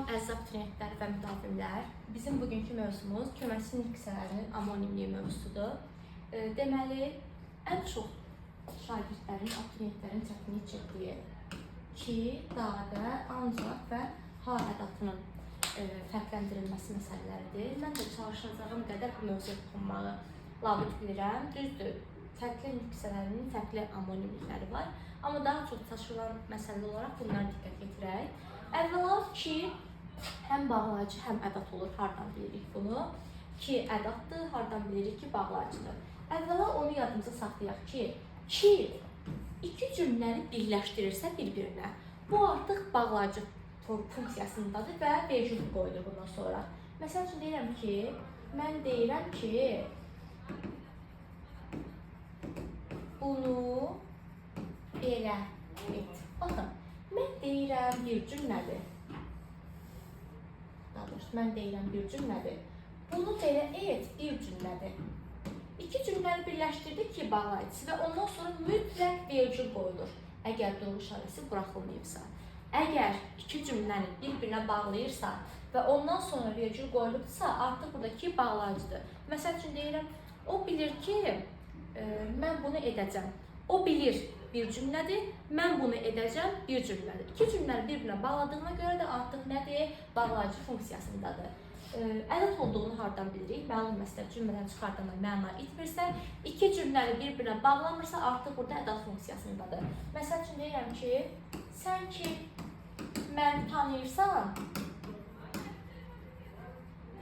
əziz abituriyentlər və müdavimlər. Bizim bugünkü mövzumuz köməkçi nitq hissələrinin amonimliyi mövzusudur. Deməli, ən çox şagirdlərin, abituriyentlərin çətinlik çəkdiyi ki, dadə, ancaq və ha ədatının fərqləndirilməsi məsələləridir. Mən də çalışacağım qədər bu mövzuya toxunmağı labüd bilirəm. Düzdür, fərqli nitq hissələrinin fərqli amonimlikləri var. Amma daha çox çaşılan məsələ olaraq bunlara diqqət yetirək. Əvvəla ki, həm bağlayıcı, həm ədat olur. Hardan bilirik bunu? Ki ədatdır, hardan bilirik ki, bağlayıcıdır. Əvvəla onu yadımıza saxlayaq ki, iki cümləni birləşdirirsə bir-birinə, bu artıq bağlayıcı funksiyasındadır və vergül qoyulur bundan sonra. Məsəl üçün deyirəm ki, mən deyirəm ki, bunu belə et. Baxın, mən deyirəm bir cümlədir. Daha doğrusu, mən deyirəm bir cümlədir. Bunu belə et bir cümlədir. İki cümləni birləşdirdik ki, bağlayıcısı və ondan sonra mütləq vergül qoyulur. Əgər duruq işarəsi buraxılmayıbsa. Əgər iki cümləni bir-birinə bağlayırsa və ondan sonra vergül qoyulubsa, artıq buradakı bağlayıcıdır. Məsəl üçün deyirəm, o bilir ki, mən bunu edəcəm. O bilir bir cümlədir, mən bunu edəcəm bir cümlədir. İki cümləni bir-birinə bağladığına görə də artıq nədir? Bağlayıcı funksiyasındadır. Ədat olduğunu hardan bilirik? Məlum məsələ cümlədən çıxardanda məna itmirsə, iki cümləni bir-birinə bağlamırsa, artıq burada ədat funksiyasındadır. Məsəl üçün deyirəm ki, sən ki məni tanıyırsan,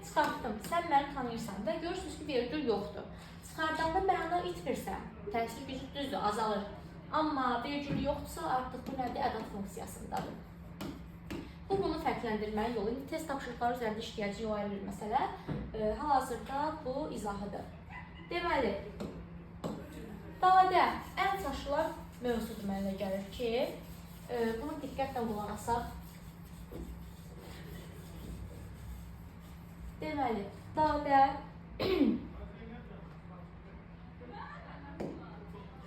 çıxartdım, sən məni tanıyırsan və görürsünüz ki, vergül yoxdur. Çıxardanda məna itmirsə, təsir gücü düzdür, azalır. Amma vergül yoxdursa, artıq bu nədir? Ədat funksiyasındadır. Bu, bunu fərqləndirmənin yolu. İndi test tapşırıqları üzərində işləyəcəyik, o ayrı bir məsələ. Hal-hazırda bu izahıdır. Deməli, dadə ən çaşılan mövzudur mənə gəlir ki, bunu diqqətlə qulaq asaq. Deməli, dadə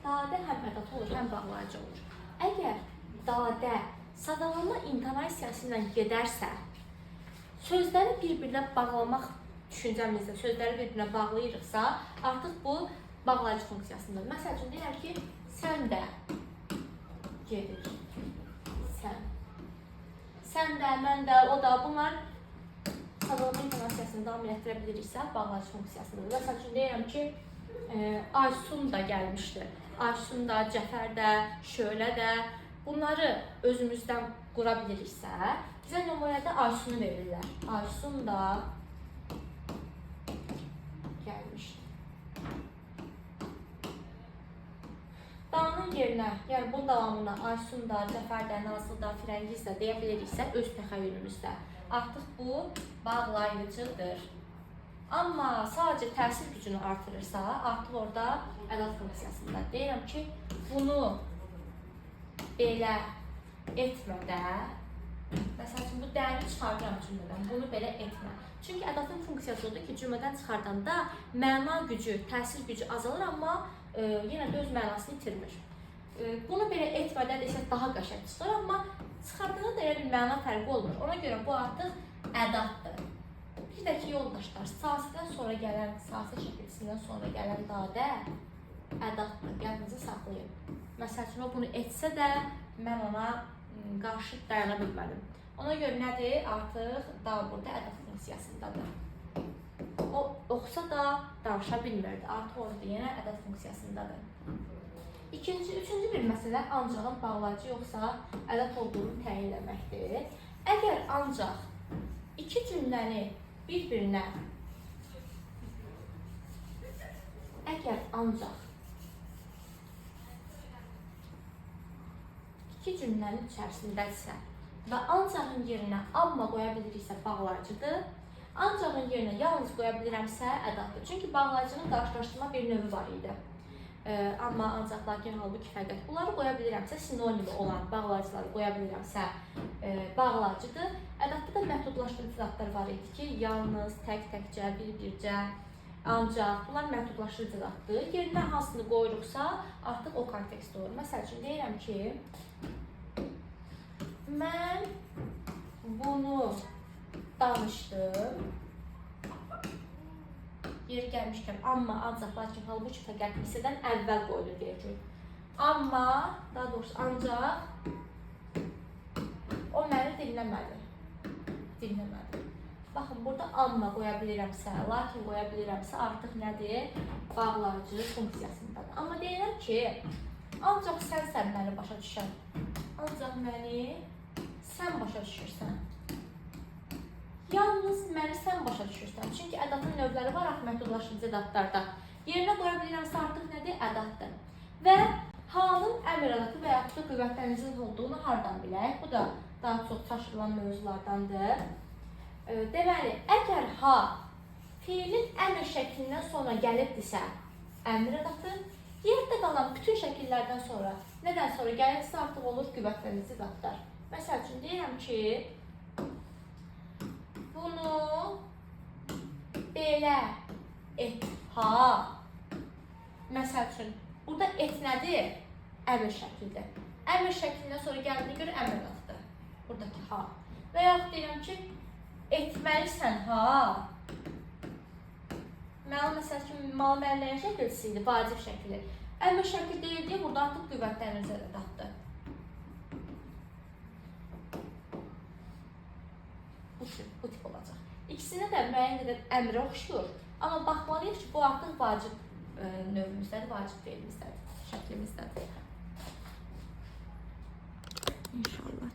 dadə həm ədat olur, həm bağlayıcı olur. Əgər dadə sadalama intonasiyası ilə gedərsə, sözləri bir-birinə bağlamaq düşüncəmizdə, sözləri bir-birinə bağlayırıqsa, artıq bu bağlayıcı funksiyasındadır. Məsəl üçün deyirəm ki, sən də gedir. Sən. Sən də, mən də, o da, bunlar sadalama intonasiyasını davam elətdirə biliriksə, bağlayıcı funksiyasındadır. Məsəl üçün deyirəm ki, Aysun da gəlmişdi. Aysun da, Cəfər də, Şölə də, bunları özümüzdən qura biliriksə, bizə nümunədə Aysunu verirlər. Aysun da gəlmişdi. Danın yerinə, yəni bunun davamına Aysun da, Cəfər də, Nazlı da, Firəngiz də deyə biliriksə öz təxəyyülümüzdə. Artıq bu bağlayıcıdır. Amma sadəcə təsir gücünü artırırsa, artıq orada ədat funksiyasında. Deyirəm ki, bunu belə etmə də, məsəl üçün, bu dəni çıxardıram cümlədən, bunu belə etmə. Çünki ədatın funksiyası odur ki, cümlədən çıxardanda məna gücü, təsir gücü azalır, amma yenə də öz mənasını itirmir. Bunu belə etmədən desək daha qəşəng çıxır, amma çıxardanda da elə bir məna fərqi olmur. Ona görə bu artıq ədatdır. Bir də ki, yoldaşlar, sasidən sonra gələn, sasi şəkilçisindən sonra gələn dadə ədatdır. Yadınızı saxlayın. Məsəl üçün, o bunu etsə də mən ona qarşı dayana bilmədim. Ona görə nədir? Artıq da burada ədat funksiyasındadır. O oxusa da danışa bilmirdi. Artıq orada yenə ədat funksiyasındadır. İkinci, üçüncü bir məsələ ancağın bağlayıcı yoxsa ədat olduğunu təyin eləməkdir. Əgər ancaq iki cümləni bir-birinə, əgər ancaq iki cümlənin içərisindədirsə və ancağın yerinə amma qoya biliriksə bağlayıcıdır, ancağın yerinə yalnız qoya bilirəmsə ədatdır. Çünki bağlayıcının qarşılaşdırma bir növü var idi. Amma, ancaq, lakin, halbuki, fəqət bunları qoya bilirəmsə, sinonimi olan bağlayıcıları qoya bilirəmsə bağlayıcıdır. Ədatda da məhdudlaşdırıcı adlar var idi ki, yalnız, tək-təkcə, bir-bircə, ancaq bunlar məhdudlaşdırıcı addır. Yerinə hansını qoyuruqsa, artıq o kontekstdə olur. Məsəl üçün deyirəm ki, mən bunu Danışdım. Yeri gəlmişkən amma, ancaq, lakin, halbuki, fəqət hissədən əvvəl qoyulur vergül. Amma, daha doğrusu ancaq o məni dinləmədi. Dinləmədi. Baxın, burada amma qoya bilirəmsə, lakin qoya bilirəmsə, artıq nədir? Bağlayıcı funksiyasındadır. Amma deyirəm ki, ancaq sənsən məni başa düşən. Ancaq məni sən başa düşürsən. Yalnız məni sən başa düşürsən. Çünki ədatın növləri var axı məhdudlaşdırıcı ədatlarda. Yerinə qoya bilirəmsə artıq nədir? Ədatdır. Və halın əmr ədatı və yaxud da qüvvətləndici olduğunu hardan bilək? Bu da daha çox çaşırılan mövzulardandır. Deməli, əgər ha feilin əmr şəklindən sonra gəlibdirsə, əmr ədatı, yerdə qalan bütün şəkillərdən sonra, nədən sonra gəlibdirsə artıq olur qüvvətləndirici ədatlar. Məsəl üçün deyirəm ki, bunu belə et ha. Məsəl üçün, burada et nədir? Əmr şəklidir. Əmr şəklindən sonra gəldiyinə görə əmr ədatıdır. Buradakı ha. Və yaxud deyirəm ki, etməlisən ha. Məli məsəl üçün, malı müəllən şəkilçisi idi, vacib şəkli. Əmr şəkli deyildi, burada artıq qüvvətlənirici ədatdır. Bu tip olacaq. İkisində də müəyyən qədər əmrə oxşuyur. Amma baxmalıyıq ki, bu artıq vacib növümüzdədir, vacib feilimizdədir, şəklimizdədir. İnşallah.